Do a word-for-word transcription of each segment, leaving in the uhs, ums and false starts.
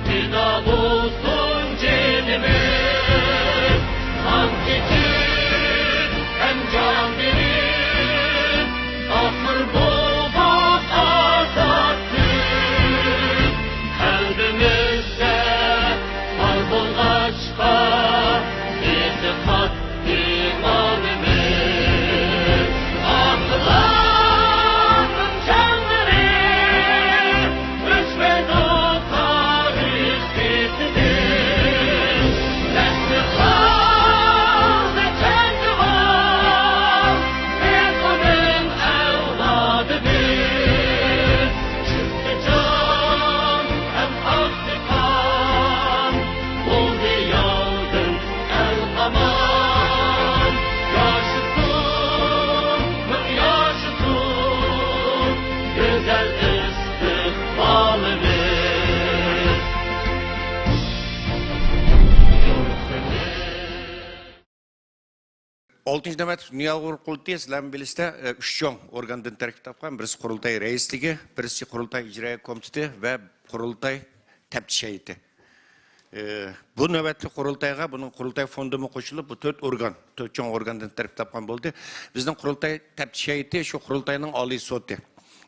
پىدا بولسۇن جېنىمىز، قان كېچىپ ھەم جان بېرىپ، ئاخىر بولدۇق ئازاد بىز. قەلبىمىزدە بار بولغاچقا، ئېتىقاد ئىمانىمىز. ئاتىلارنىڭ جانلىرى ئۆچمەيدۇ تارىخ بېتىدىن. نەسلى قالدى جەڭگىۋار، بىز ئۇنىڭ ئەۋلادىمىز. چۈشتى جان ھەم ئاقتى قان، بولدى ياۋدىن ئەل ئامان. ياشىسۇن، مىڭ ياشىسۇن، گۈزەل ئىستىقبالىمىز. ئالتىنچى نۆۋەتلىك دۇنيا ئۇيغۇر قۇرۇلتىيى، سىلەرمۇ بىلىسىلەر، ئە، ئۈچ چوڭ ئورگاندىن تەركىب تاپقان. بىرسى قۇرۇلتاي رەئىسلىكى، بىرسى قۇرۇلتاي ئىجرائىيە كومىتېتى ۋە قۇرۇلتاي تەپتىش ھەيئىتى. ئە، بۇ نۆۋەتلىك قۇرۇلتايغا بۇنىڭ قۇرۇلتاي فوندىمۇ قوشۇلۇپ، بۇ تۆت ئورگان، تۆت چوڭ ئورگاندىن تەركىب تاپقان بولدى. بىزنىڭ قۇرۇلتاي تەپتىش ھەيئىتى شۇ قۇرۇلتاينىڭ ئالىي سوتى.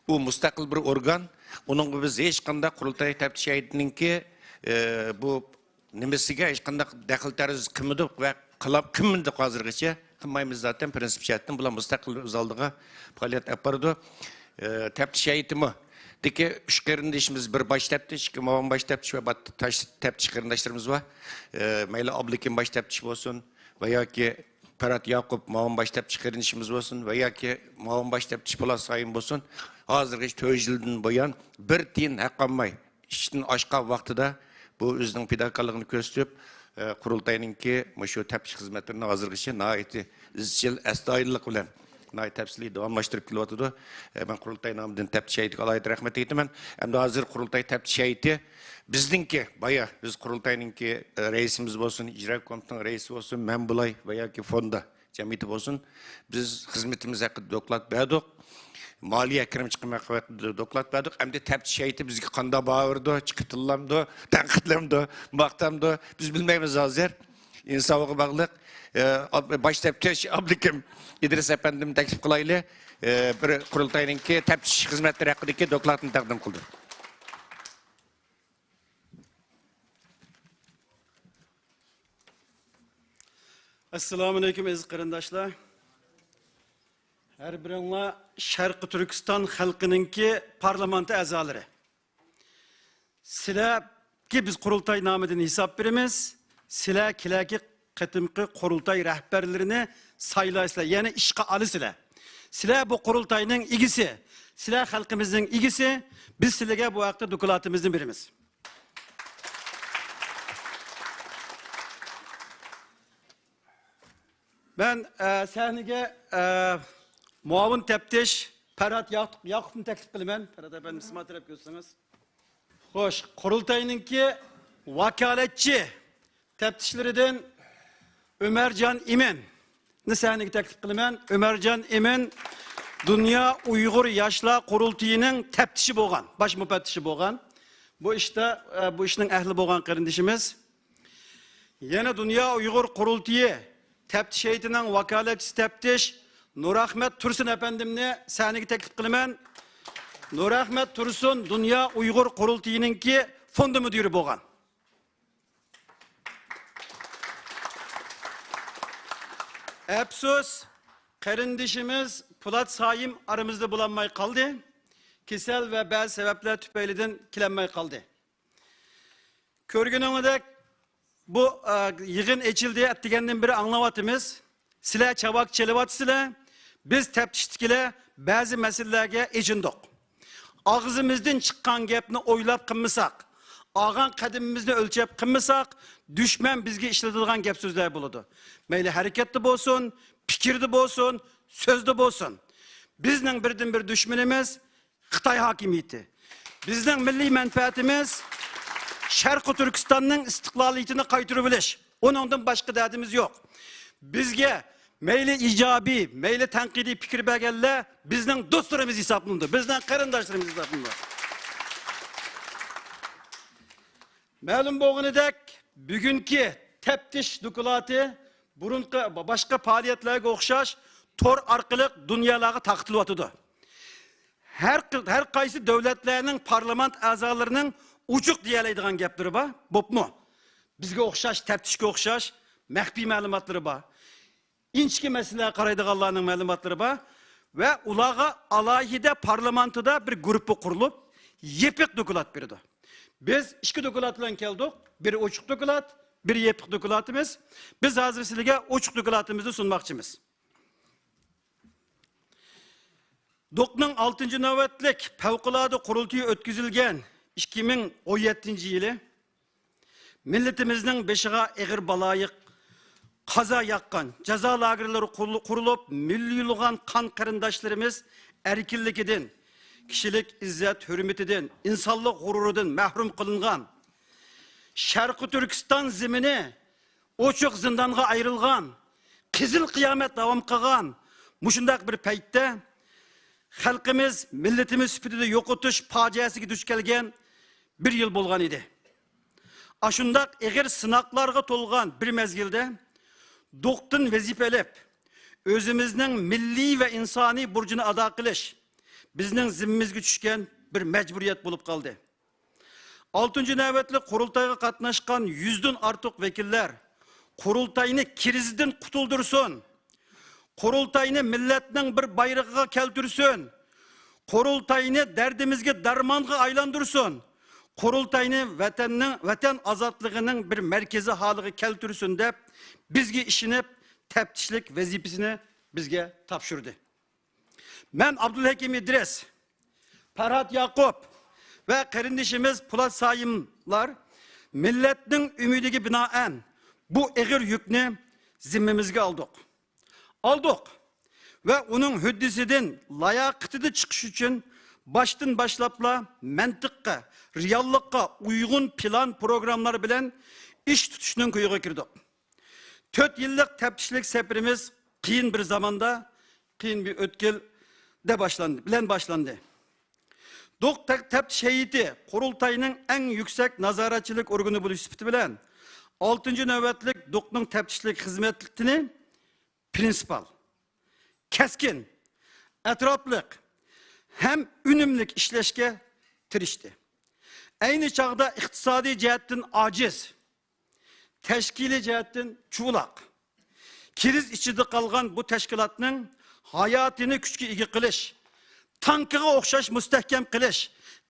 ئۇ مۇستەقىل بىر ئورگان. ئۇنىڭغا بىز ھېچقانداق قۇرۇلتاي تەپتىش ھەيئىتىنىڭكى، ئە، بۇ نېمىسىگە ھېچقانداق دەخلى تەرۇز قىلمىدۇق ۋە قىلىپ، قىلمىدۇق ھازىرغىچە. قىلمايمىز زاتەن، پرىنسىپ جەھەتتىن بۇلار مۇستەقىل ئۆز ئالدىغا پائالىيەت ئېلىپ بارىدۇ. ئى، تەپتىش ھەيئىتىمۇ دىكى ئۈچ قېرىندىشىمىز، بىر باش تەپتىش، ئىككى مۇئاۋىن باش تەپتىش ۋە بات-، تاش-، تەپتىش قېرىنداشلىرىمىز بار. ئى، مەيلى ئابلىكىم باش تەپتىش بولسۇن ۋە ياكى پەرھات ياقۇپ مۇئاۋىن باش تەپتىش قېرىندىشىمىز بولسۇن ۋە ياكى مۇئاۋىن باش تەپتىش پولات سايىم بولسۇن، ھازىرغىچە تۆت يىلدىن بۇيان بىر تىيىن ھەق ئالماي، ئىشتىن ئاشقان ۋاقتىدا بۇ ئۆزىنىڭ پىداكارلىقىنى كۆرسىتىپ، ئە، قۇرۇلتاينىڭكى مۇشۇ تەپتىش خىزمەتلىرىنى ھازىرغىچە ناھايىتى ئىزچىل، ئەستايىدىللىق بىلەن ناھايىتى تەپسىلىي داۋاملاشتۇرۇپ كېلىۋاتىدۇ. ئە، مەن قۇرۇلتاي نامىدىن تەپتىش ھەيئىتىگە ئالاھىدە رەھمەت ئېيتىمەن. ئەمدى ھازىر قۇرۇلتاي تەپتىش ھەيئىتى بىزنىڭكى، بايا بىز قۇرۇلتاينىڭكى، ئە، رەئىسىمىز بولسۇن، ئىجرا كومىتېتىنىڭ رەئىسى بولسۇن، مەن بولاي ۋە ياكى فوندا جەمئىيىتى بولسۇن، بىز خىزمىتىمىز ھەققىدە دوكلات بەردۇق. مالىيە كىرىم چىقىم ھەققىدە دوكلات بەردۇق. ئەمدى تەپتىش ھەيئىتى بىزگە قانداق باھا بېرىدۇ، چىقىپ تىللامدۇ، تەنقىدلەمدۇ، ماختامدۇ، بىز بىلمەيمىز ھازىر. ئىنساپىغا باغلىق. ئى، ئاب-، باش تەپتىش ئابلىكىم ئىدرىس ئەپەندىمنى تەكلىپ قىلايلى. ئى، بىر قۇرۇلتاينىڭكى تەپتىش خىزمەتلىرى ھەققىدىكى دوكلاتنى تەقدىم قىلدى. ئەسسالامۇئەلەيكۇم، ئەزىز قېرىنداشلار. ھەر بىرىڭلار شەرقىي تۈركىستان خەلقىنىڭكى پارلامېنت ئەزالىرى. سىلەرگە بىز قۇرۇلتاي نامىدىن ھېساب بېرىمىز. سىلەر كېلەركى قېتىمقى قۇرۇلتاي رەھبەرلىرىنى سايلايسىلەر، يەنى ئىشقا ئالىسىلەر. سىلەر بۇ قۇرۇلتاينىڭ ئىگىسى، سىلەر خەلقىمىزنىڭ ئىگىسى. بىز سىلەرگە بۇ ھەقتە دوكلاتىمىزنى بېرىمىز. مەن، ئە، سەھنىگە، ئە، مۇئاۋىن تەپتىش پەرھات ياق-، ياقۇپنى تەكلىپ قىلىمەن. پەرھات ئەپەندىم، سىز ماڭا تەرەپ كۆرسىڭىز. خوش، قۇرۇلتاينىڭكى ۋاكالەتچى تەپتىشلىرىدىن ئۆمەرجان ئىمىننى سەھنىگە تەكلىپ قىلىمەن. ئۆمەرجان ئىمىن دۇنيا ئۇيغۇر ياشلار قۇرۇلتىيىنىڭ تەپتىشى بولغان، باش مۇپەتتىشى بولغان. بۇ ئىشتا، ئە، بۇ ئىشنىڭ ئەھلى بولغان قېرىندىشىمىز. يەنە دۇنيا ئۇيغۇر قۇرۇلتىيى تەپتىش ھەيئىتىنىڭ ۋاكالەتچىسى تەپتىش نۇرئەخمەت تۇرسۇن ئەپەندىمنى سەھنىگە تەكلىپ قىلىمەن. نۇرئەخمەت تۇرسۇن دۇنيا ئۇيغۇر قۇرۇلتىيىنىڭكى فوند مۇدىرى بولغان. ئەپسۇس، قېرىندىشىمىز پولات سايىم ئارىمىزدا بولالماي قالدى. كېسەل ۋە بەزى سەۋەبلەر تۈپەيلىدىن كېلەلمەي قالدى. كۆرگىنىڭىزدەك، بۇ، ئە، يىغىن ئېچىلدى، ئەتىگەندىن بېرى ئاڭلاۋاتىمىز. سىلەر چاۋاك چېلىۋاتىسىلەر، بىز تەپتىشتىكىلەر بەزى مەسىلىلەرگە ئېچىندۇق. ئاغزىمىزدىن چىققان گەپنى ئويلاپ قىلمىساق، ئالغان قەدىمىمىزنى ئۆلچەپ قىلمىساق، دۈشمەن بىزگە ئىشلىتىدىغان گەپ سۆزلەر بولىدۇ. مەيلى ھەرىكەتتە بولسۇن، پىكىردە بولسۇن، سۆزدە بولسۇن. بىزنىڭ بىردىنبىر دۈشمىنىمىز خىتاي ھاكىمىيىتى. بىزنىڭ مىللىي مەنپەئەتىمىز شەرقىي تۈركىستاننىڭ ئىستىقلالىيىتىنى قايتۇرۇۋېلىش. ئۇنىڭدىن باشقا دەردىمىز يوق. بىزگە مەيلى ئىجابىي، مەيلى تەنقىدىي پىكىر بەرگەنلەر بىزنىڭ دوستلىرىمىز ھېسابلىنىدۇ، بىزنىڭ قېرىنداشلىرىمىز ھېسابلىنىدۇ. مەلۇم بولغىنىدەك، بۈگۈنكى تەپتىش دوكلاتى بۇرۇنقى باشقا پائالىيەتلەرگە ئوخشاش تور ئارقىلىق دۇنيالارغا تارقىتىلىۋاتىدۇ. ھەر، ھەر قايسى دۆلەتلەرنىڭ پارلامېنت ئەزالىرىنىڭ ئوچۇق دېيەلەيدىغان گەپلىرى بار، بوپمۇ؟ بىزگە ئوخشاش، تەپتىشكە ئوخشاش مەخپىي مەلۇماتلىرى بار. ئىنچىكە مەسىلىلەرگە قارايدىغانلارنىڭ مەلۇماتلىرى بار ۋە ئۇلارغا ئالاھىدە پارلامېنتىدا بىر گۇرۇپپا قۇرۇلۇپ، يېپىق دوكلات بېرىدۇ. بىز ئىككى دوكلات بىلەن كەلدۇق. بىرى ئوچۇق دوكلات، بىرى يېپىق دوكلاتىمىز. بىز ھازىر سىلەرگە ئوچۇق دوكلاتىمىزنى سۇنماقچىمىز. دوقنىڭ ئالتىنچى نۆۋەتلىك پەۋقۇلئاددە قۇرۇلتىيى ئۆتكۈزۈلگەن ئىككى مىڭ ئون يەتتىنچى يىلى مىللىتىمىزنىڭ بېشىغا ئېغىر بالايىق قازا ياغقان، جازا لاگېرلىرى قۇرۇل-، قۇرۇلۇپ، مىليونلىغان قان قېرىنداشلىرىمىز ئەركىنلىكىدىن، كىشىلىك ئىززەت ھۆرمىتىدىن، ئىنسانلىق غۇرۇرىدىن مەھرۇم قىلىنغان، شەرقىي تۈركىستان زېمىنى ئوچۇق زىندانغا ئايرىلغان، قىزىل قىيامەت داۋام قىلغان مۇشۇنداق بىر پەيتتە، خەلقىمىز، مىللىتىمىز سۈپىتىدە يوقىتىش پاجىئەسىگە دۇچ كەلگەن بىر يىل بولغان ئىدى. ئاشۇنداق ئېغىر سىناقلارغا تولغان بىر مەزگىلدە دوقتىن ۋەزىپە ئېلىپ، ئۆزىمىزنىڭ مىللىي ۋە ئىنسانىي بۇرجىنى ئادا قىلىش بىزنىڭ زىممىمىزگە چۈشكەن بىر مەجبۇرىيەت بولۇپ قالدى. ئالتىنچى نۆۋەتلىك قۇرۇلتايغا قاتناشقان يۈزدىن ئارتۇق ۋەكىللەر قۇرۇلتاينى كىرىزىستىن قۇتۇلدۇرسۇن، قۇرۇلتاينى مىللەتنىڭ بىر بايرىقىغا كەلتۈرسۇن، قۇرۇلتاينى دەردىمىزگە دەرمانغا ئايلاندۇرسۇن، قۇرۇلتاينى ۋەتەننىڭ، ۋەتەن ئازادلىقىنىڭ بىر مەركىزى ھالىغا كەلتۈرسۇن دەپ، بىزگە ئىشىنىپ، تەپتىشلىك ۋەزىپىسىنى بىزگە تاپشۇردى. مەن ئابدۇلھەكىم ئىدرىس، پەرھات ياقۇپ ۋە قېرىندىشىمىز پولات سايىملار مىللەتنىڭ ئۈمىدىگە بىنائەن بۇ ئېغىر يۈكنى زىممىمىزگە ئالدۇق. ئالدۇق ۋە ئۇنىڭ ھۆددىسىدىن، لاياقىتىدىن چىقىش ئۈچۈن باشتىن باشلاپلا مەنتىققە، رېئاللىققا ئۇيغۇن پىلان پروگراممىلار بىلەن ئىش تۇتۇشنىڭ كويىغا كىردۇق. تۆت يىللىق تەپتىشلىك سەپىرىمىز قىيىن بىر زاماندا، قىيىن بىر ئۆتكەلدە باشلاندى، بىلەن باشلاندى. دوق تەپ-، تەپتىش ھەيئىتى قۇرۇلتاينىڭ ئەڭ يۈكسەك نازارەتچىلىك ئورگىنى بولۇش سۈپىتى بىلەن، ئالتىنچى نۆۋەتلىك دوقنىڭ تەپتىشلىك خىزمىتىنى پرىنسىپال، كەسكىن، ئەتراپلىق ھەم ئۈنۈملۈك ئىشلەشكە تىرىشتى. ئەينى چاغدا ئىقتىسادىي جەھەتتىن ئاجىز، تەشكىلىي جەھەتتىن چۇۋۇلاق، كىرىز ئىچىدە قالغان بۇ تەشكىلاتنىڭ ھاياتىنى كۈچكە ئىگە قىلىش، تانكىغا ئوخشاش مۇستەھكەم قىلىش،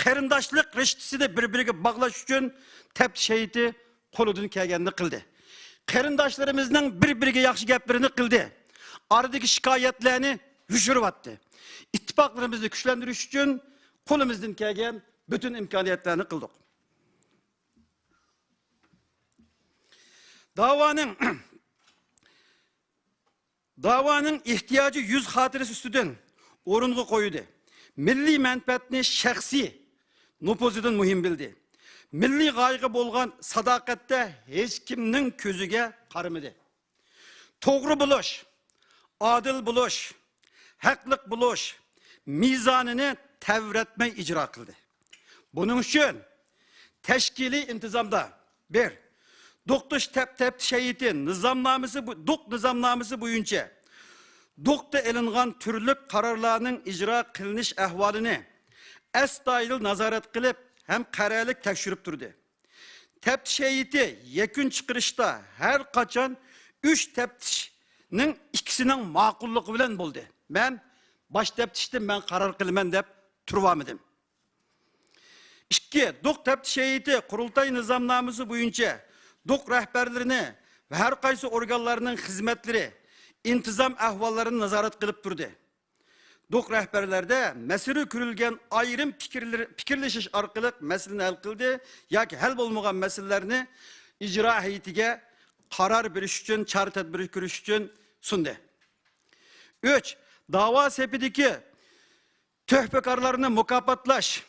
قېرىنداشلىق رىشتىسىنى بىر-بىرىگە باغلاش ئۈچۈن تەپتىش ھەيئىتى قولىدىن كەلگەننى قىلدى. قېرىنداشلىرىمىزنىڭ بىر-بىرىگە ياخشى گەپلىرىنى قىلدى. ئارىدىكى شىكايەتلەرنى يوشۇرۇۋەتتى. ئىتتىپاقلىرىمىزنى كۈچلەندۈرۈش ئۈچۈن قولىمىزدىن كەلگەن پۈتۈن ئىمكانىيەتلەرنى قىلدۇق. داۋانىڭ، داۋانىڭ ئېھتىياجى يۈز خاتىرىسى ئۈستىدىن ئورۇنغا قويدى. مىللىي مەنپەئەتنى شەخسىي نوپۇزىدىن مۇھىم بىلدى. مىللىي غايىغا بولغان ساداقەتتە ھېچكىمنىڭ كۆزىگە قارىمىدى. توغرا بولۇش، ئادىل بولۇش، ھەقلىق بولۇش مىزانىنى تەۋرەتمەي ئىجرا قىلدى. بۇنىڭ ئۈچۈن تەشكىلىي ئىنتىزامدا، بىر، دوقتۇش تەپ-، تەپتىش ھەيئىتى نىزامنامىسى بو-، دوق نىزامنامىسى بويىچە دوقتا ئېلىنغان تۈرلۈك قارارلارنىڭ ئىجرا قىلىنىش ئەھۋالىنى ئەستايىدىل نازارەت قىلىپ ھەم قەرەللىك تەكشۈرۈپ تۇردى. تەپتىش ھەيئىتى يەكۈن چىقىرىشتا ھەر قاچان ئۈچ تەپتىشنىڭ ئىككىسىنىڭ ماقۇللۇقى بىلەن بولدى. مەن باش تەپتىشتىن مەن قارار قىلىمەن دەپ تۇرۇۋالمىدىم. ئىككى، دوق تەپتىش ھەيئىتى قۇرۇلتاي نىزامنامىسى بويىچە دوق رەھبەرلىرىنى ۋە ھەر قايسى ئورگانلارنىڭ خىزمەتلىرى، ئىنتىزام ئەھۋاللىرىنى نازارەت قىلىپ تۇردى. دوق رەھبەرلەردە مەسىلە كۆرۈلگەن ئايرىم پىكىرلىرى، پىكىرلىشىش ئارقىلىق مەسىلىنى ھەل قىلدى ياكى ھەل بولمىغان مەسىلىلەرنى ئىجرا ھەيئىتىگە قارار بېرىش ئۈچۈن، چارە تەدبىر كۆرۈش ئۈچۈن سۇندى. ئۈچ، داۋا سېپىدىكى تۆھپىكارلارنى مۇكاپاتلاش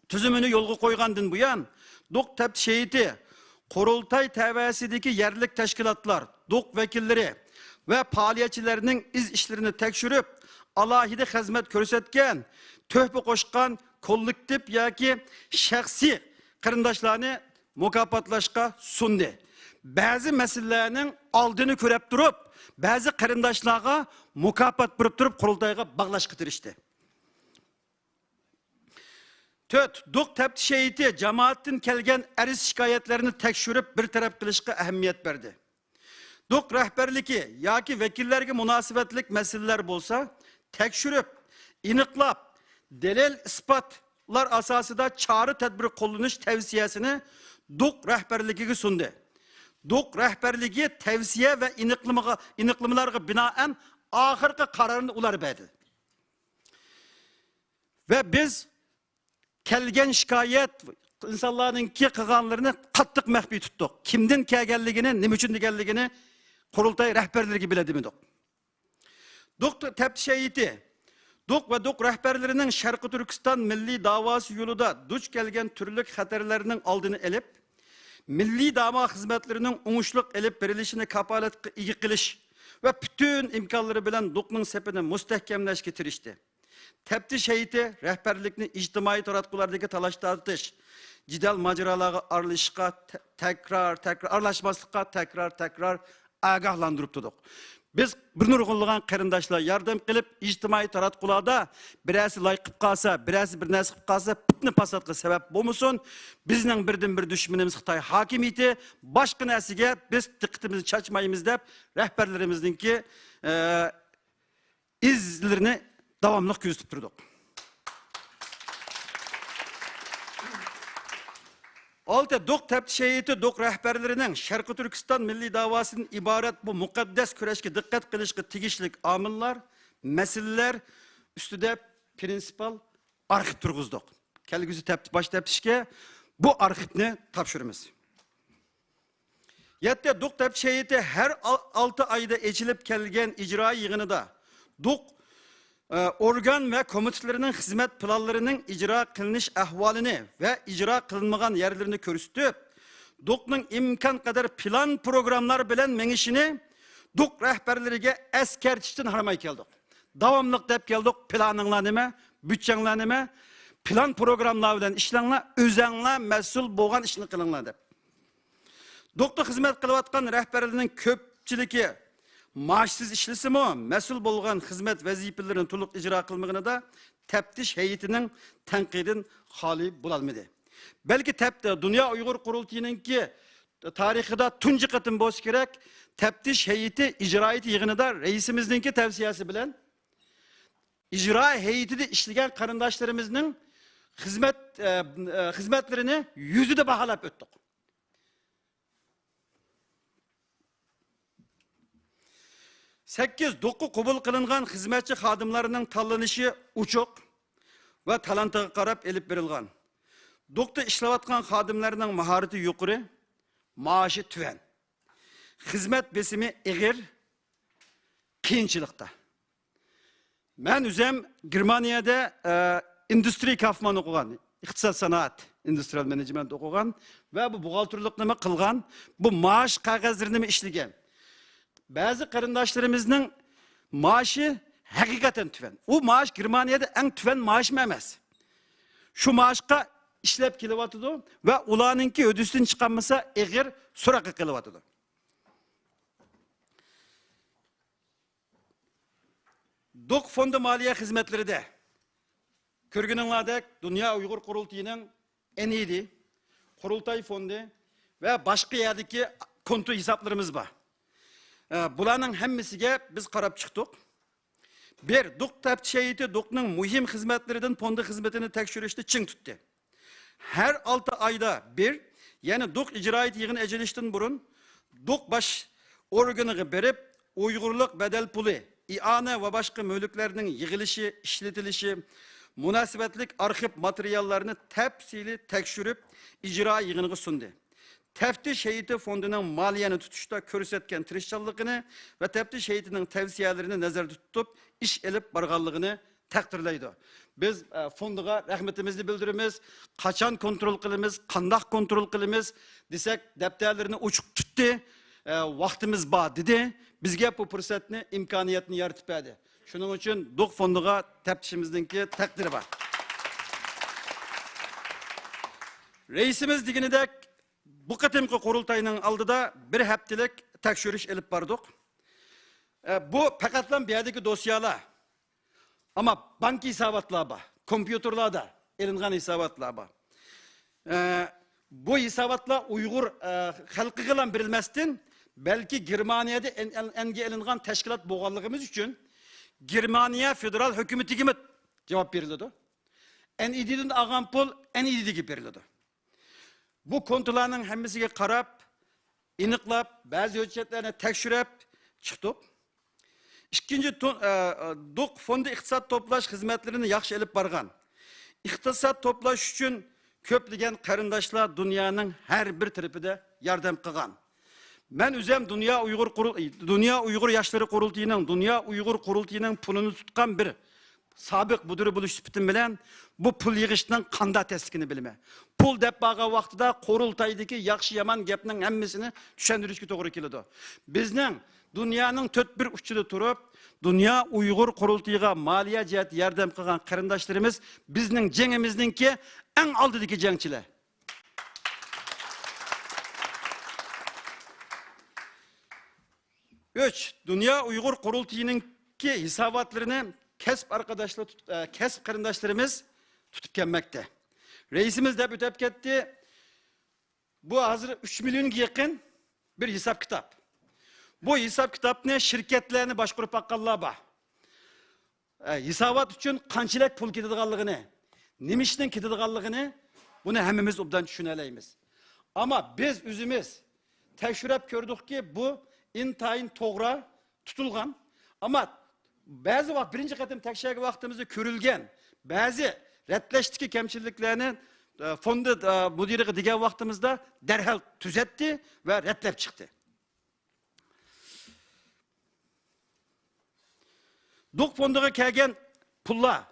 تۈزۈمىنى يولغا قويغاندىن بۇيان، دوق تەپتىش ھەيئىتى قۇرۇلتاي تەۋەسىدىكى يەرلىك تەشكىلاتلار، دوق ۋەكىللىرى ۋە پائالىيەتچىلەرنىڭ ئىز ئىشلىرىنى تەكشۈرۈپ، ئالاھىدە خىزمەت كۆرسەتكەن، تۆھپە قوشقان كوللېكتىپ ياكى شەخسىي قېرىنداشلارنى مۇكاپاتلاشقا سۇندى. بەزى مەسىلىلەرنىڭ ئالدىنى كۆرۈپ تۇرۇپ، بەزى قېرىنداشلارغا مۇكاپات بېرىپ تۇرۇپ، قۇرۇلتايغا باغلاشقا تىرىشتى. تۆت، دوق تەپتىش ھەيئىتى جامائەتتىن كەلگەن ئەرز-شىكايەتلەرنى تەكشۈرۈپ، بىر تەرەپ قىلىشقا ئەھمىيەت بەردى. دوق رەھبەرلىكى ياكى ۋەكىللەرگە مۇناسىۋەتلىك مەسىلىلەر بولسا، تەكشۈرۈپ، ئېنىقلاپ، دەلىل-ئىسپاتلار ئاساسىدا چارە-تەدبىر قوللىنىش تەۋسىيەسىنى دوق رەھبەرلىكىگە سۇندى. دوق رەھبەرلىكى تەۋسىيە ۋە ئېنىقلىمىغا-، ئېنىقلىمىلارغا بىنائەن ئاخىرقى قارارنى ئۇلار بەردى. ۋە بىز كەلگەن شىكايەت، ئىنسانلارنىڭكى قىلغانلىرىنى قاتتىق مەخپىي تۇتتۇق. كىمدىن كەلگەنلىكىنى، نېمە ئۈچۈن دېگەنلىكىنى قۇرۇلتاي رەھبەرلىرىگە بىلە دېمىدۇق. دوق تەپتىش ھەيئىتى، دوق ۋە دوق رەھبەرلىرىنىڭ شەرقىي تۈركىستان مىللىي داۋاسى يولىدا دۇچ كەلگەن تۈرلۈك خەتەرلەرنىڭ ئالدىنى ئېلىپ، مىللىي داۋا خىزمەتلىرىنىڭ ئوڭۇشلۇق ئېلىپ بېرىلىشىنى كاپالەتكە ئىگە قىلىش ۋە پۈتۈن ئىمكانلىرى بىلەن دوقنىڭ سېپىنى مۇستەھكەملەشكە تىرىشتى. تەپتىش ھەيئىتى رەھبەرلىكنى ئىجتىمائىي تاراتقۇلاردىكى تالاش-تارتىش، جېدەل-ماجىرالارغا ئارىلىشىشقا تە-، تەكرار، تەكرار، ئارىلاشماسلىققا تەكرار، تەكرار ئاگاھلاندۇرۇپ تۇردۇق. بىز بىر نۇرغۇنلىغان قېرىنداشلار ياردەم قىلىپ، ئىجتىمائىي تاراتقۇلاردا بىرەرسى لايك قىلىپ قالسا، بىرەرسى بىر نەرسە قىلىپ قالسا، پىتنە-پاساتقا سەۋەب بولمىسۇن، بىزنىڭ بىردىنبىر دۈشمىنىمىز خىتاي ھاكىمىيىتى، باشقا نەرسىگە بىز دىققىتىمىزنى چاچمايمىز دەپ، رەھبەرلىرىمىزنىڭكى، ئە، ئىزلىرىنى داۋاملىق كۆزىتىپ تۇردۇق. ئالتە، دوق تەپتىش ھەيئىتى دوق رەھبەرلىرىنىڭ شەرقىي تۈركىستان مىللىي داۋاسىدىن ئىبارەت بۇ مۇقەددەس كۈرەشكە دىققەت قىلىشقا تېگىشلىك ئامىللار، مەسىلىلەر ئۈستىدە پرىنسىپال ئارخىپ تۇرغۇزدۇق. كەلگۈسى تەپتىش، باش تەپتىشكە بۇ ئارخىپنى تاپشۇرىمىز. يەتتە، دوق تەپتىش ھەيئىتى ھەر ئال-، ئالتە ئايدا ئېچىلىپ كەلگەن ئىجرائىي يىغىنىدا دوق، ئە، ئورگان ۋە كومىتېتلىرىنىڭ خىزمەت پىلانلىرىنىڭ ئىجرا قىلىنىش ئەھۋالىنى ۋە ئىجرا قىلىنمىغان يەرلىرىنى كۆرسىتىپ، دوقنىڭ ئىمكانقەدەر پىلان پروگراممىلار بىلەن مېڭىشىنى دوق رەھبەرلىرىگە ئەسكەرتىشتىن ھارماي كەلدۇق. داۋاملىق دەپ كەلدۇق، پىلانىڭلار نېمە، بۇدجەڭلار نېمە، پىلان پروگراممىلار بىلەن ئىشلەڭلار، ئۆزەڭلار مەسئۇل بولغان ئىشنى قىلىڭلار دەپ. دوقتا خىزمەت قىلىۋاتقان رەھبەرلەرنىڭ كۆپچىلىكى مائاشسىز ئىشلىسىمۇ، مەسئۇل بولغان خىزمەت ۋەزىپىلىرىنى تولۇق ئىجرا قىلمىغىنىدا تەپتىش ھەيئىتىنىڭ تەنقىدىدىن خالىي بولالمىدى. بەلكى تەپ-، دۇنيا ئۇيغۇر قۇرۇلتىيىنىڭكى تارىخىدا تۇنجى قېتىم بولسا كېرەك، تەپتىش ھەيئىتى ئىجرائىيەت يىغىنىدا رەئىسىمىزنىڭكى تەۋسىيەسى بىلەن ئىجرا ھەيئىتىدە ئىشلىگەن قېرىنداشلىرىمىزنىڭ خىزمەت، ئە، ئە، خىزمەتلىرىنى يۈزىدە باھالاپ ئۆتتۇق. سەككىز، دوققا قوبۇل قىلىنغان خىزمەتچى خادىملارنىڭ تاللىنىشى ئوچۇق ۋە تالانتىغا قاراپ ئېلىپ بېرىلغان. دوقتا ئىشلەۋاتقان خادىملارنىڭ ماھارىتى يۇقىرى، مائاشى تۆۋەن. خىزمەت بېسىمى ئېغىر، قىيىنچىلىقتا. مەن ئۆزۈم گېرمانىيەدە، ئە، ئىندۇسترىيە كافمان ئوقۇغان، ئىقتىساد سانائەت، ئىندۇسترىيال مېنېجمېنت ئوقۇغان ۋە بۇ بوغالتىرلىقنىمۇ قىلغان، بۇ مائاش قەغەزلىرىنىمۇ ئىشلىگەن. بەزى قېرىنداشلىرىمىزنىڭ مائاشى ھەقىقەتەن تۆۋەن. ئۇ مائاش گېرمانىيەدە ئەڭ تۆۋەن مائاشمۇ ئەمەس. شۇ مائاشقا ئىشلەپ كېلىۋاتىدۇ ۋە ئۇلارنىڭكى ھۆددىسىدىن چىقالمىسا ئېغىر سوراققا قېلىۋاتىدۇ. دوق فوندى مالىيە خىزمەتلىرىدە كۆرگىنىڭلاردەك دۇنيا ئۇيغۇر قۇرۇلتىيىنىڭ ئېن ئى دى، قۇرۇلتاي فوندى ۋە باشقا يەردىكى كونتو ھېسابلىرىمىز بار. ئە، بۇلارنىڭ ھەممىسىگە بىز قاراپ چىقتۇق. بىر، دوق تەپتىش ھەيئىتى دوقنىڭ مۇھىم خىزمەتلىرىدىن فوندى خىزمىتىنى تەكشۈرۈشنى چىڭ تۇتتى. ھەر ئالتە ئايدا بىر، يەنى دوق ئىجرائىيەت يىغىنى ئېچىلىشتىن بۇرۇن، دوق باش ئورگىنىغا بېرىپ، ئۇيغۇرلۇق بەدەل پۇلى، ئىئانە ۋە باشقا مۈلۈكلەرنىڭ يىغىلىشى، ئىشلىتىلىشى، مۇناسىۋەتلىك ئارخىپ ماتېرىياللارنى تەپسىلىي تەكشۈرۈپ، ئىجرا يىغىنىغا سۇندى. تەپتىش ھەيئىتى فوندىنىڭ مالىيەنى تۇتۇشتا كۆرسەتكەن تىرىشچانلىقىنى ۋە تەپتىش ھەيئىتىنىڭ تەۋسىيەلىرىنى نەزەردە تۇتۇپ ئىش ئېلىپ بارغانلىقىنى تەقدىرلەيدۇ. بىز، ئە، فوندىغا رەھمىتىمىزنى بىلدۈرىمىز. قاچان كونترول قىلىمىز، قانداق كونترول قىلىمىز دېسەك، دەپتەرلىرىنى ئوچۇق تۇتتى، ئە، ۋاقتىمىز بار دېدى. بىزگە بۇ پۇرسەتنى، ئىمكانىيەتنى يارىتىپ بەردى. شۇنىڭ ئۈچۈن دوق فوندىغا تەپتىشىمىزنىڭكى تەقدىرى بار. رەئىسىمىز دېگىنىدەك، بۇ قېتىمقى قۇرۇلتاينىڭ ئالدىدا بىر ھەپتىلىك تەكشۈرۈش ئېلىپ باردۇق. ئە، بۇ پەقەتلا بۇ يەردىكى دوسيالار. ئەمما بانكا ھېساباتلار بار، كومپيۇتېرلاردا ئېلىنغان ھېساباتلار بار. ئە، بۇ ھېساباتلار ئۇيغۇر، ئە، خەلقىگىلا بېرىلمەستىن، بەلكى گېرمانىيەدە ئەن-، ئەن-، ئەنگە ئېلىنغان تەشكىلات بولغانلىقىمىز ئۈچۈن، گېرمانىيە فېدېرال ھۆكۈمىتىگىمۇ جاۋاب بېرىلىدۇ. ئەن ئى دىدىن ئالغان پۇل ئەن ئى دىگە بېرىلىدۇ. بۇ كونتىلارنىڭ ھەممىسىگە قاراپ، ئېنىقلاپ، بەزى ھۆججەتلەرنى تەكشۈرۈپ چىقتۇق. ئىككىنچى، تو-، ئە، دوق فوندى ئىقتىساد توپلاش خىزمەتلىرىنى ياخشى ئېلىپ بارغان. ئىقتىساد توپلاش ئۈچۈن كۆپلىگەن قېرىنداشلار دۇنيانىڭ ھەر بىر تەرىپىدە ياردەم قىلغان. مەن ئۆزۈم دۇنيا ئۇيغۇر قۇرۇل-، دۇنيا ئۇيغۇر ياشلىرى قۇرۇلتىيىنىڭ، دۇنيا ئۇيغۇر قۇرۇلتىيىنىڭ پۇلىنى تۇتقان بىر سابىق مۇدىرى بولۇش سۈپىتىم بىلەن بۇ پۇل يىغىشنىڭ قانداق تەسلىكىنى بىلىمەن. پۇل دەپ بارغان ۋاقتىدا قۇرۇلتايدىكى ياخشى يامان گەپنىڭ ھەممىسىنى چۈشەندۈرۈشكە توغرا كېلىدۇ. بىزنىڭ دۇنيانىڭ تۆت بىر ئۇچىدا تۇرۇپ، دۇنيا ئۇيغۇر قۇرۇلتىيىغا مالىيە جەھەتتە ياردەم قىلغان قېرىنداشلىرىمىز بىزنىڭ جېڭىمىزنىڭكى ئەڭ ئالدىدىكى جەڭچىلەر. ئۈچ، دۇنيا ئۇيغۇر قۇرۇلتىيىنىڭكى ھېساباتلىرىنى كەسىپ ئارقىداشلار تۇت-، ئە، كەسىپ قېرىنداشلىرىمىز تۇتۇپ كەلمەكتە. رەئىسىمىز دەپ ئۆتۈپ كەتتى. بۇ ھازىر ئۈچ مىليونغا يېقىن بىر ھېساب كىتاب. بۇ ھېساب كىتابنى شىركەتلەرنى باشقۇرۇپ باققانلار بار. ئە، ھېسابات ئۈچۈن قانچىلىك پۇل كېتىدىغانلىقىنى، نېمە ئىشنىڭ كېتىدىغانلىقىنى، بۇنى ھەممىمىز ئوبدان چۈشىنەلەيمىز. ئەمما بىز ئۆزىمىز تەكشۈرۈپ كۆردۇقكى، بۇ ئىنتايىن توغرا تۇتۇلغان. ئەمما بەزى ۋاقىت، بىرىنچى قېتىم تەكشۈرگەن ۋاقتىمىزدا كۆرۈلگەن بەزى رەتلەشتىكى كەمچىلىكلەرنى، ئە، فوندى، ئە، مۇدىرىغا دېگەن ۋاقتىمىزدا دەرھال تۈزەتتى ۋە رەتلەپ چىقتى. دوق فوندىغا كەلگەن پۇللار،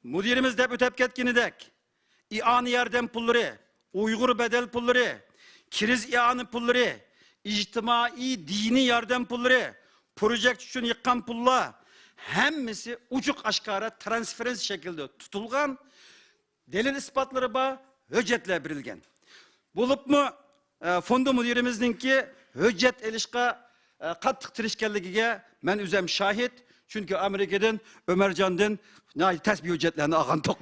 مۇدىرىمىز دەپ ئۆتۈپ كەتكىنىدەك، ئىئانە ياردەم پۇللىرى، ئۇيغۇر بەدەل پۇللىرى، كىرىز ئىئانە پۇللىرى، ئىجتىمائىي دىنىي ياردەم پۇللىرى، پروژېكت ئۈچۈن يىغقان پۇللار، ھەممىسى ئوچۇق ئاشكارا ترانسفېرېنس شەكلىدە تۇتۇلغان. دەلىل ئىسپاتلىرى بار، ھۆججەتلەر بېرىلگەن. بولۇپمۇ، ئە، فوندى مۇدىرىمىزنىڭكى ھۆججەت ئېلىشقا، ئە، قاتتىق تىرىشكەنلىكىگە مەن ئۆزۈم شاھىت. چۈنكى ئامېرىكىدىن، ئۆمەرجاندىن ناھايىتى تەس بىر ھۆججەتلەرنى ئالغانتۇق.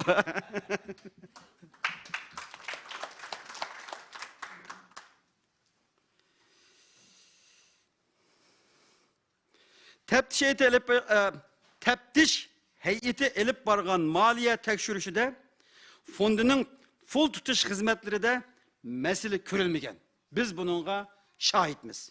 تەپتىش ھەيئىتى ئېلىپ، ئە، تەپتىش ھەيئىتى ئېلىپ بارغان مالىيە تەكشۈرۈشىدە فوندىنىڭ پۇل تۇتۇش خىزمەتلىرىدە مەسىلە كۆرۈلمىگەن. بىز بۇنىڭغا شاھىتمىز.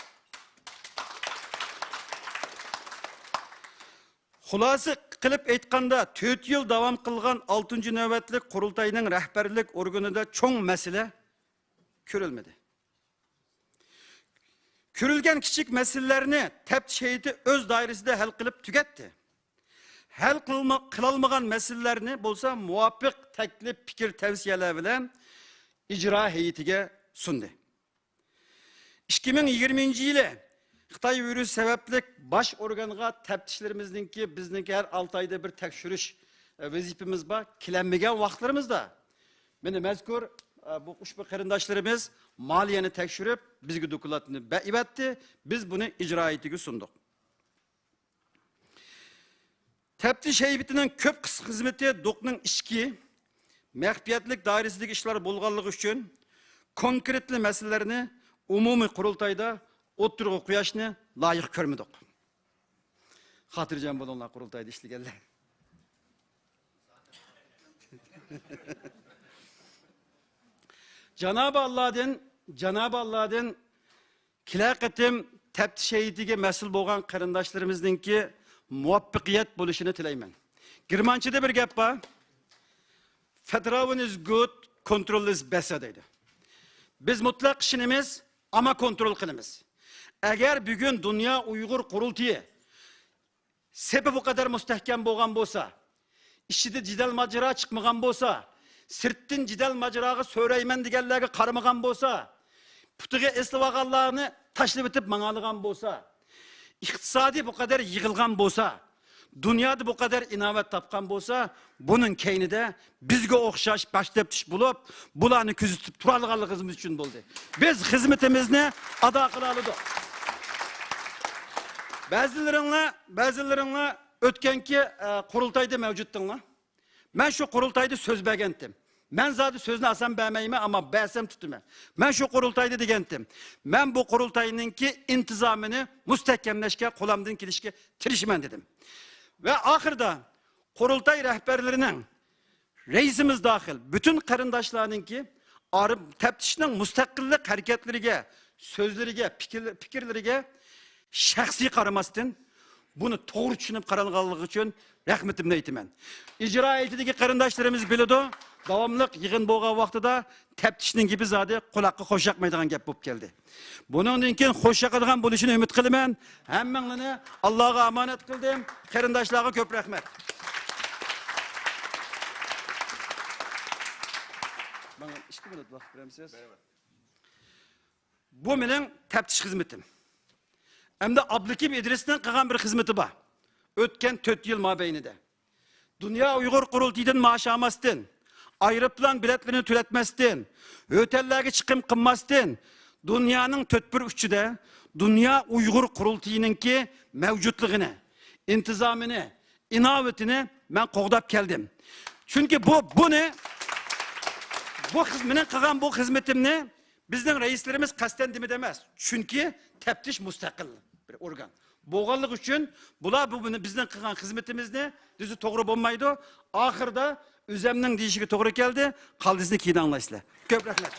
خۇلاسە قىلىپ ئېيتقاندا، تۆت يىل داۋام قىلغان ئالتىنچى نۆۋەتلىك قۇرۇلتاينىڭ رەھبەرلىك ئورگىنىدا چوڭ مەسىلە كۆرۈلمىدى. كۆرۈلگەن كىچىك مەسىلىلەرنى تەپتىش ھەيئىتى ئۆز دائىرىسىدە ھەل قىلىپ تۈگەتتى. ھەل قىلما-، قىلالمىغان مەسىلىلەرنى بولسا مۇۋاپىق تەكلىپ، پىكىر، تەۋسىيەلەر بىلەن ئىجرا ھەيئىتىگە سۇندى. ئىككى مىڭ يىگىرمىنچى يىلى خىتاي ۋىرۇسى سەۋەبلىك باش ئورگانغا تەپتىشلىرىمىزنىڭكى، بىزنىڭكى ھەر ئالتە ئايدا بىر تەكشۈرۈش، ئە، ۋەزىپىمىز بار. كېلەلمىگەن ۋاقىتلىرىمىزدا مانا مەزكۇر، ئە، بۇ ئۇشبۇ قېرىنداشلىرىمىز مالىيەنى تەكشۈرۈپ، بىزگە دوكلاتنى بە-، ئەۋەتتى. بىز بۇنى ئىجرا ھەيئىتىگە سۇندۇق. تەپتىش ھەيئىتىنىڭ كۆپ قىسىم خىزمىتى دوقنىڭ ئىچكى مەخپىيەتلىك دائىرىسىدىكى ئىشلار بولغانلىقى ئۈچۈن، كونكرېتلا مەسىلىلەرنى ئومۇمىي قۇرۇلتايدا ئوتتۇرىغا قويۇشنى لايىق كۆرمىدۇق. خاتىرجەم بولۇڭلار، قۇرۇلتايدا ئىشلىگەنلەر. جانابى ئاللادىن، جانابى ئاللادىن كېلەر قېتىم تەپتىش ھەيئىتىگە مەسئۇل بولغان قېرىنداشلىرىمىزنىڭكى مۇۋەپپەقىيەت بولۇشىنى تىلەيمەن. گېرمانچىدا بىر گەپ بار. «Vertrauen ist gut, Kontrolle ist besser» دەيدۇ. بىز مۇتلەق ئىشىنىمىز، ئەمما كونترول قىلىمىز. ئەگەر بۈگۈن دۇنيا ئۇيغۇر قۇرۇلتىيى سېپى بۇ قەدەر مۇستەھكەم بولغان بولسا، ئىچىدە جېدەل ماجىرا چىقمىغان بولسا، سىرتتىن جېدەل ماجىراغا سۆرەيمەن دېگەنلەرگە قارىمىغان بولسا، پۇتىغا ئېسىلىۋالغانلارنى تاشلىۋېتىپ ماڭالىغان بولسا، ئىقتىسادىي بۇ قەدەر يىغىلغان بولسا، دۇنيادا بۇ قەدەر ئىناۋەت تاپقان بولسا، بۇنىڭ كەينىدە بىزگە ئوخشاش باش تەپتىش بولۇپ، بۇلارنى كۆزىتىپ تۇرالىغانلىقىمىز ئۈچۈن بولدى. بىز خىزمىتىمىزنى ئادا قىلالىدۇق. بەزىلىرىڭلار، بەزىلىرىڭلار ئۆتكەنكى، ئە، قۇرۇلتايدا مەۋجۇتتىڭلار. مەن شۇ قۇرۇلتايدا سۆز بەرگەنتىم. مەن زادى سۆزنى ئاسان بەرمەيمەن، ئەمما بەرسەم تۇتىمەن. مەن شۇ قۇرۇلتايدا دېگەنتىم. مەن بۇ قۇرۇلتاينىڭكى ئىنتىزامىنى مۇستەھكەملەشكە قولۇمدىن كېلىشىگە تىرىشىمەن دېدىم. ۋە ئاخىرىدا قۇرۇلتاي رەھبەرلىرىنىڭ، رەئىسىمىز داخىل، پۈتۈن قېرىنداشلارنىڭكى ئارا-، تەپتىشنىڭ مۇستەقىللىق ھەرىكەتلىرىگە، سۆزلىرىگە، پىكىر-، پىكىرلىرىگە شەخسىي قارىماستىن، بۇنى توغرا چۈشىنىپ قارالغانلىقى ئۈچۈن رەھمىتىمنى ئېيتىمەن. ئىجرا ھەيئىتىدىكى قېرىنداشلىرىمىز بىلىدۇ، داۋاملىق يىغىن بولغان ۋاقتىدا تەپتىشنىڭ گېپى زادى قۇلاققا خوش ياقمايدىغان گەپ بولۇپ كەلدى. بۇنىڭدىن كېيىن خوش ياقىدىغان بولۇشىنى ئۈمىد قىلىمەن. ھەممىڭلارنى ئاللاغا ئامانەت قىلدىم. قېرىنداشلارغا كۆپ رەھمەت. ماڭا ئىككى مىنۇت ۋاقىت بېرەمسىز؟ بۇ مېنىڭ تەپتىش خىزمىتىم. ئەمدى ئابلىكىم ئىدرىسنىڭ قىلغان بىر خىزمىتى بار. ئۆتكەن تۆت يىل مابەينىدە دۇنيا ئۇيغۇر قۇرۇلتىيىدىن مائاش ئالماستىن، ئايروپىلان بېلەتلىرىنى تۆلەتمەستىن، ھۆتەللەرگە چىقىم قىلماستىن، دۇنيانىڭ تۆت بىر ئۇچىدا دۇنيا ئۇيغۇر قۇرۇلتىيىنىڭكى مەۋجۇتلۇقىنى، ئىنتىزامىنى، ئىناۋىتىنى مەن قوغداپ كەلدىم. چۈنكى بۇ، بۇنى، بۇ خىز-، مېنىڭ قىلغان بۇ خىزمىتىمنى بىزنىڭ رەئىسلىرىمىز قەستەن دېمىدى ئەمەس. چۈنكى تەپتىش مۇستەقىل بىر ئورگان بولغانلىقى ئۈچۈن بۇلار بۇ، بۇنى، بىزنىڭ قىلغان خىزمىتىمىزنى دېسە توغرا بولمايدۇ. ئاخىرىدا ئۆزەمنىڭ دېيىشىگە توغرا كەلدى. قالدىسىنى كېيىن ئاڭلايسىلەر. كۆپ رەھمەت.